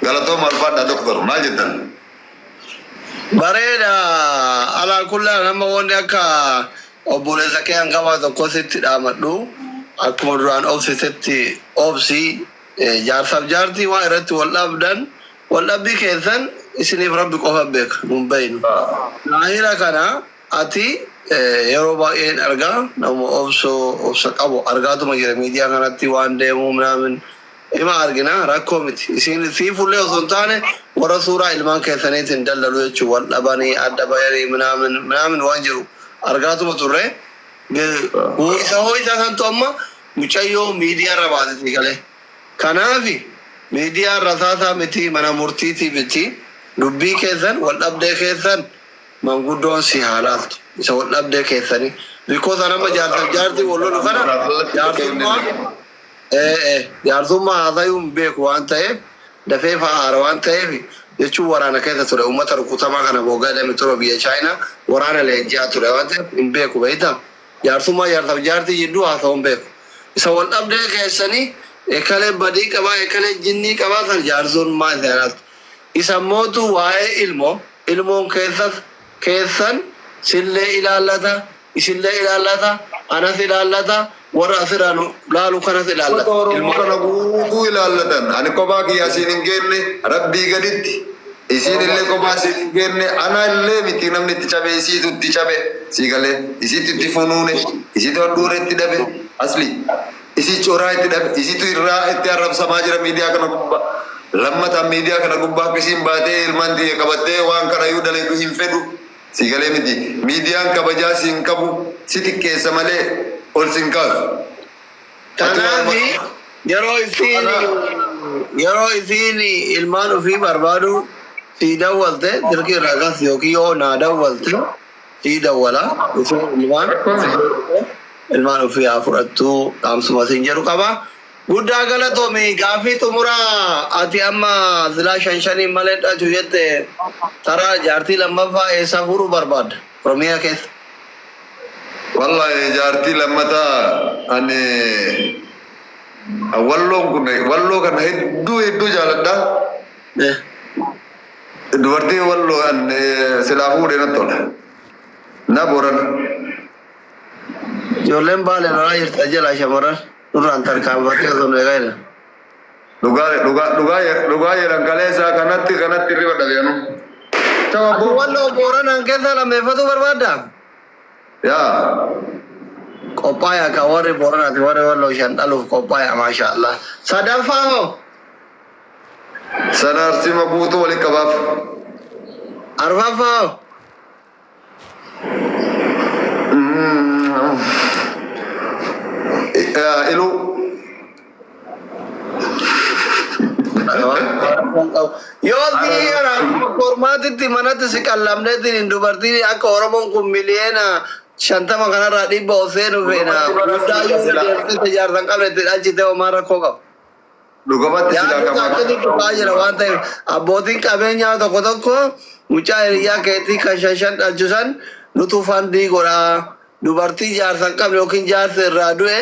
Galatooma, ulfaadhaa. Doktor, maal jettan? Bareeda. Alaa kullaan amma wanni akka obboleessa kee hangafaa tokko sitti dhaamadhu, akkuma duraan obsitetti obsi. Jaarsaaf jaartii waan irratti wal dhabdan, wal dhabbii keessan isiniif Rabbi qofa beeka, nun beeynu. Zaahira kana ati yeroo baay'een argaa nama obsoo obsa qabu argaatuma jira. Miidiyaa kanatti waan deemuu minaamin ima argina. Rakkoo miti. Isin siifullee osoo hin taane warra suuraa ilmaan keessaniitiin dallalu jechuun wal dhabanii adda bayanii minaamin minaamin waan jiru argaatuma turre. Isa hoo isaa santu amma mucayyoo miidiyaa irra baate sii galee. Kanaafi miidiyaan rasaasaa miti, mana murtiitii miti. Dubbii keessan, wal dhabdee keessan manguddoon si haa laaltu, isa wal dhabdee keessanii, because anama jaarsaaf jaartii wal lolu kana jaarsummaa haasayuu hin beeku waan ta'eef, dafee fa'aa aara waan ta'eef jechuun, waraana keessa ture, uummata rukutamaa kana waggaa 27 biyya Chaayinaa waraana leenji'aa ture waan ta'eef hin beeku. Beektaa, jaarsummaa jaarsaaf jaartii jidduu haasa'uu hin beeku. Isa wal dhabdee keessanii ekalee badii qabaa, ekalee jinnii qabaa, san jaarsummaa isa ilaaltu. Isa mootu waa'ee ilmoo, ilmoon keessas keessan sillee ilaallata, isillee ilaallata, anas ilaallata, warra asirraa nu laalu kanas ilaallata. Uummata Oromoo kana guutuu ilaallatan. Ani kophaa kiyya asiin hin geenne Rabbii gaditti. Isiin illee kophaa asiin hin geenne. Ana illee miti namni itti cabe, isiitu itti cabe. Sii galee isiitu itti funuune, isiitu handhuura itti dhabe, asli. Isii coraa itti dhabe, isiitu irraa itti arrabsamaa jira miidiyaa kana gubbaa. Lammataan miidiyaa kana gubbaa akka isiin baatee ilmaan tiyya qabattee waan kanayyuu daleedu hin fedhu. Sii galee miti? Miidiyaan kabajaa siin qabu, si xiqqeessa malee ol sin kaasu. Kanaaf yeroo isiin ilmaan ofii barbaadu sii dawwalte, silkii irraa kas yookiin yoo naa dawwalte sii dawwala, dhufee ilmaan ofii haa fudhattuu dhaamsuma siin jedhu qaba. Guddaa galatoomi. Gaaffii xumuraa, ati amma silaa shan shaniin malee dhalchu jette, taraa jaartii lammaffaa eessaa fuudhuu barbaadda? Oromiyaa keessa. Wallahi jaartii lammataa ani Walloon kun, Walloo kana hedduu hedduu jaaladha. Dubartii Walloo an silaa fuudhee natti tola. Na Boorana. Ijoolleen Baalee lolaa jirti jala, shamarran nurraan tarkaanfattee osoo nu eegaa jiran. Dhugaa dhugaa dhugaa dhugaa jedhan, kaleessaa kanatti hirriba dhabe anu. Tawa Ati boo. Walloo Booranaan keessa lammeeffatuu barbaaddaa? Yaa. Qophaa'aa kan warri Booranaati, warri Walloo shan dhaluuf qophaa'aa, maasha Allah. Sadaffaa hoo? Sana Arsima guutuu walitti qabaaf. Arfaffaa hoo? Iluu. Yoo si kormaatitti manatti si qallamneetiin dubartiin akka Oromoon kun miliyoona 50 kanarraa 100 ol seenu feena. Guddaa yoo deemtee jaarsan qabne itti dhalchite homaa rakkoo qabu. Dhugumatti silaa Yaadota kamaa. akkasii dhufaa jira waan ta'eef, abbootiin qabeenyaa tokko tokko mucaa hiriyyaa keetii kan shan shan dhalchu san nutu fandii godhaa, dubartii jaarsa hin qabne yookiin jaarsi irraa du'e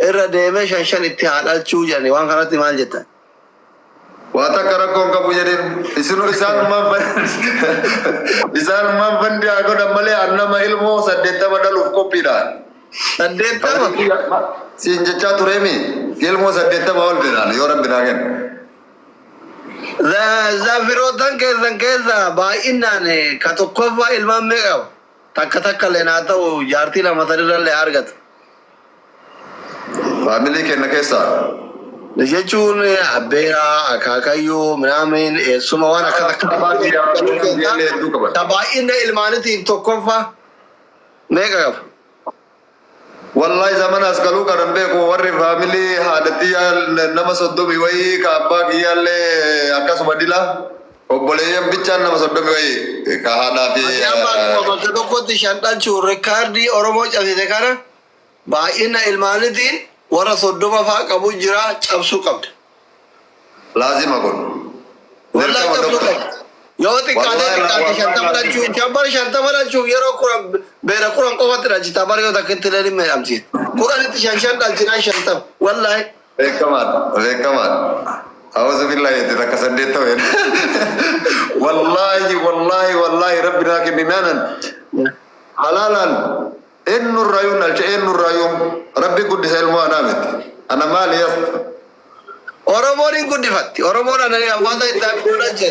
irra deemee shan shan itti haa dhalchuu jedhani, waan kanatti maal jettan? Waa takka rakkoon qabu jedheen. Isinu isaanummaan fandii haa godhan malee an nama ilmoo 80 dhaluuf qophiidha. 80? Siin jechaa tureemi, ilmoo 80 ol fedhaan yoo Rabbi naa kenne. Zafirootan keessan keessa baay'inaan ka tokkoffaa ilmaan meeqa qaba? Takka takka illee naa ta'u, jaartii lama sadirra illee argata. Faamilii kenna keessaa. Jechuun abbeeraa, akaakayyuu, minaamin, eessuma, waan akkas Abbaa kiyyaa ijoollee hedduu qaban. Ka baay'ina ilmaanitiin tokkoffaa meeqa qaba? Wallahi zamana as galuu kanan beeku, warri faamilii haadhatiyyaa nama 30 wayii, ka abbaa kiyyaallee akkasuma dila, obboleeyyan bichaan nama 30 wayii ka haadhaa fi Ati amma akkuma bakka tokkotti shan dhalchuun rikaardii Oromoo cabsite kana, baay'ina ilmaanitiin warra 30 faa qabu jira, cabsuu qabda. Laazima kun. Wallahi Dirqama cabsuu doktor. qabda. Yoo xiqqaatee Wallahi xiqqaate wallahi 50 laazima. dhalchuun, shan 50 dhalchuuf yeroo 10 beera 10 qofatti dhalchita bara, yoo takka itti illee ni miidhamsiisa. 10tti shan shan dhalchinaa 50. Wallahi. Beekamaadha, beekamaadha. Awwazu billahi jette takka saddeet ta'u jedhe. Wallaahi wallaahi wallaahi rabbi naa kenninaanan halaalaan eenyurraayyuu dhalche eenyurraayyuu rabbi guddisa ilmoo anaa miti. Ana maali yas. Oromoon hin guddifatti. Oromoon anani afaan itti abiduu dhalche.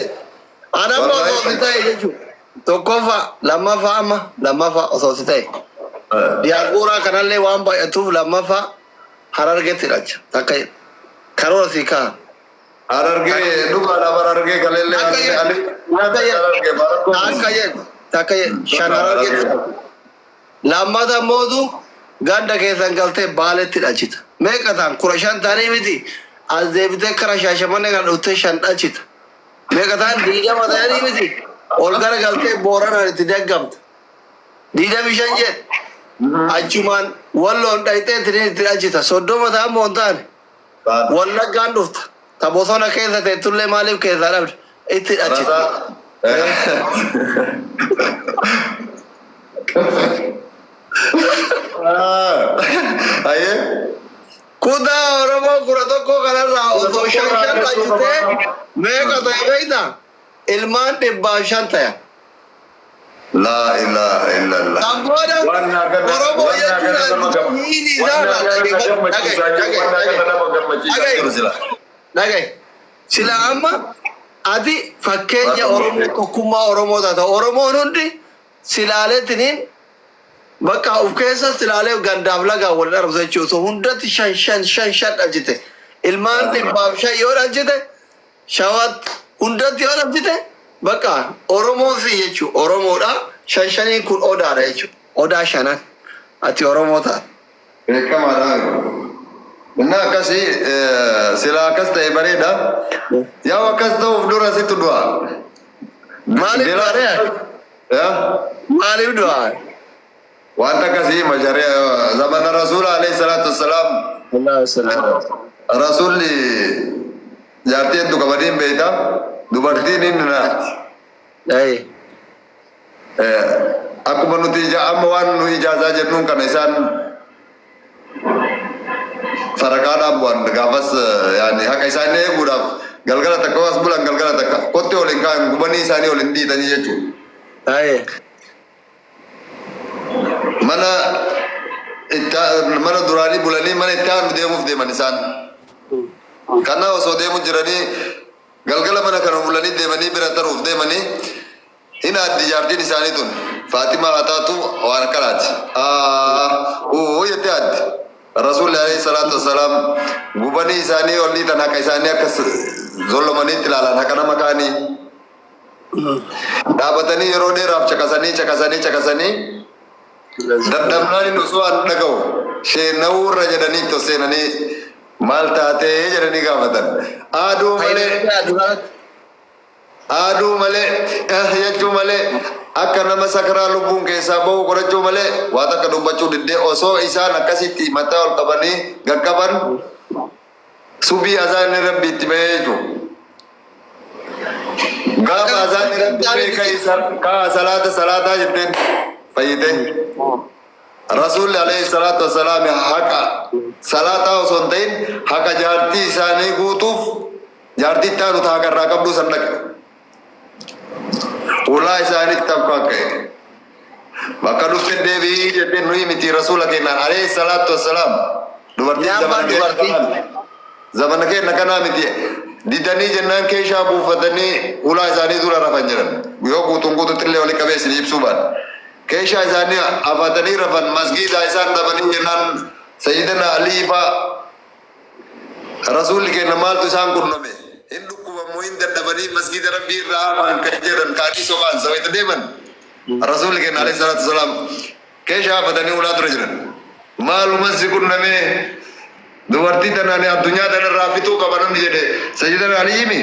Ana amma osoo si ta'e jechuudha. Tokkoffaa lammaffaa amma lammaffaa osoo si ta'e. Diyaaspooraa kanallee waan baay'atuuf lammaffaa Harargetti dhalcha. Takka karoora sii kaa'a. Harargee dhugaadhaaf harargee kaleellee Akka jedhu. ani Akka jedhu. harargee barakoo. Akka jedhu. Takka jedhu. Shan Harargetti dhalcha. Lammata mootu ganda keessan galtee Baaletti dhalchita. Meeqa ta'an 15 ta'anii miti. As deebitee kara Shaashamannee kan dhuftee shan dhalchita. Meeqa ta'an 20 ta'anii miti. Ol gara galtee Booranaan itti daggamta. 25 jedhe. Achumaan Walloon dhayxee ittiin itti dhalchita. 30 ta'an moo hin taane? Wallaggaan dhufta. Ta bosona keessa teettullee maaliif keessaa dhabde? Itti dhalchita. Ayyee. Kutaa Oromoo 11 kanarraa osoo shan shan dhalchitee meeqa ta'e beektaa? Ilmaan 105 ta'e. Laa ilaaha illallah. Kan booda Waan naa gana Oromoo waan naa gana jechuun nama gam hiini waan isaa naa irraa gana na dhaggeeffadhu. gammachiisaa Dhaga'i, jiru dhaga'i, waan naa gana dhaga'i, nama gammachiisaa dhaga'i, jiru sila. dhaga'i. Sila amma ati fakkeenya Oromoo tokkummaa Oromoo taata. Oromoon hundi silaaleetiniin bakka of keessa silaalee gandaaf lagaan wal dhabsu jechuudha. Osoo hundatti shan shan shan shan dhalchite. Ilmaan 105 yoo dhalchite Shawaatti hundatti yoo dhalchite bakka Oromoon si jechuudha. Oromoodha. Shan shaniin kun odaadha jechuudha. Odaa shanan. Ati Oromoo taata. Beekamaadha. Innaa akkasii silaa akkas ta'e bareeda. Yaa akkas ta'uuf dura situ du'a. Maaliif du'a ree? Yaa. Maaliif du'a? Wanta akkasii mashari'a zamana rasuula alayhi salaatu wassalaam rasuulli jaartii hedduu qabanii hin beekta dubartiin inni naati. Akkuma nuti amma waan nu ijaazaa jennuun kana isaan faraqaadhaan bu'an gaafas yaani haqa isaanii eeguudhaaf galgala takka as bulan galgala takka kottee ol hin kaa'an gubanii isaanii ol hin dhiitanii jechuudha. Mana itti mana duraanii bulanii mana itti aanu deemuuf deeman isaan. Kana osoo deemu jiranii galgala mana kana bulanii deemanii bira taruuf deemanii hin aaddi jaartiin isaanii tun Faaximaa haa taatu waan akkanaati. Uu jettee aaddi. Rasuulli alayhi salaatu wassalaam gubanii isaanii ol dhiitan haqa isaanii akka zollomaniitti ilaalan haqa nama kaanii. Dhaabatanii yeroo dheeraaf caqasanii caqasanii caqasanii dadhabnaan inni osoo an dhaga'u sheenawuurra jedhanii itti ol seenanii maal taatee jedhanii gaafatan. Aaduu malee aaduu malee eh jechuu malee akka nama sakraa lubbuun keessaa bahu godhachuu malee waa takka dubbachuu diddee osoo isaan akkasitti mataa ol qabanii gaqqaban subii azaanni rabbi itti bahee jechuudha. Gaafa azaanni rabbi bahee ka'i kaa salaata salaataa jetteen fayyite. Rasuulli alayhi salaatu wassalaam haqa salaataa osoo hin ta'in haqa jaartii isaanii guutuuf jaartii itti aanu haqa irraa qabduu san dhaqe. Ulaa isaaniitti akkakka'e. Bakka dhufte deebi'ii jettee nuyi miti rasuula kennaan alayhi salaatu wassalaam. Dubartiin Nyaaffaan zamana keenya dubartii. kanaa zamana keenya kanaa miti didanii jennaan keeshaa buufatanii ulaa isaanii dura rafan jedhan. Yoo guutuun guututti illee wali qabee isin ibsuu baadha. Keeshaa isaanii afatanii rafan masgiidaa isaan dhabanii jennaan Sayyidina Alii faa Rasuulli keenya maaltu isaan qunname? Hin dhukkubamu hin dadhabanii masgiida Rabbii irraa hafan kan jedhan kaanii sobaan sawaita deeman. Rasuulli keenya alayhi salaatu wasalaam keeshaa hafatanii ulaa dura jiran. Maaluma si qunnamee dubartii tanaan addunyaa tanarraa fixuu qaba namni jedhe Sayyidina Alii himi.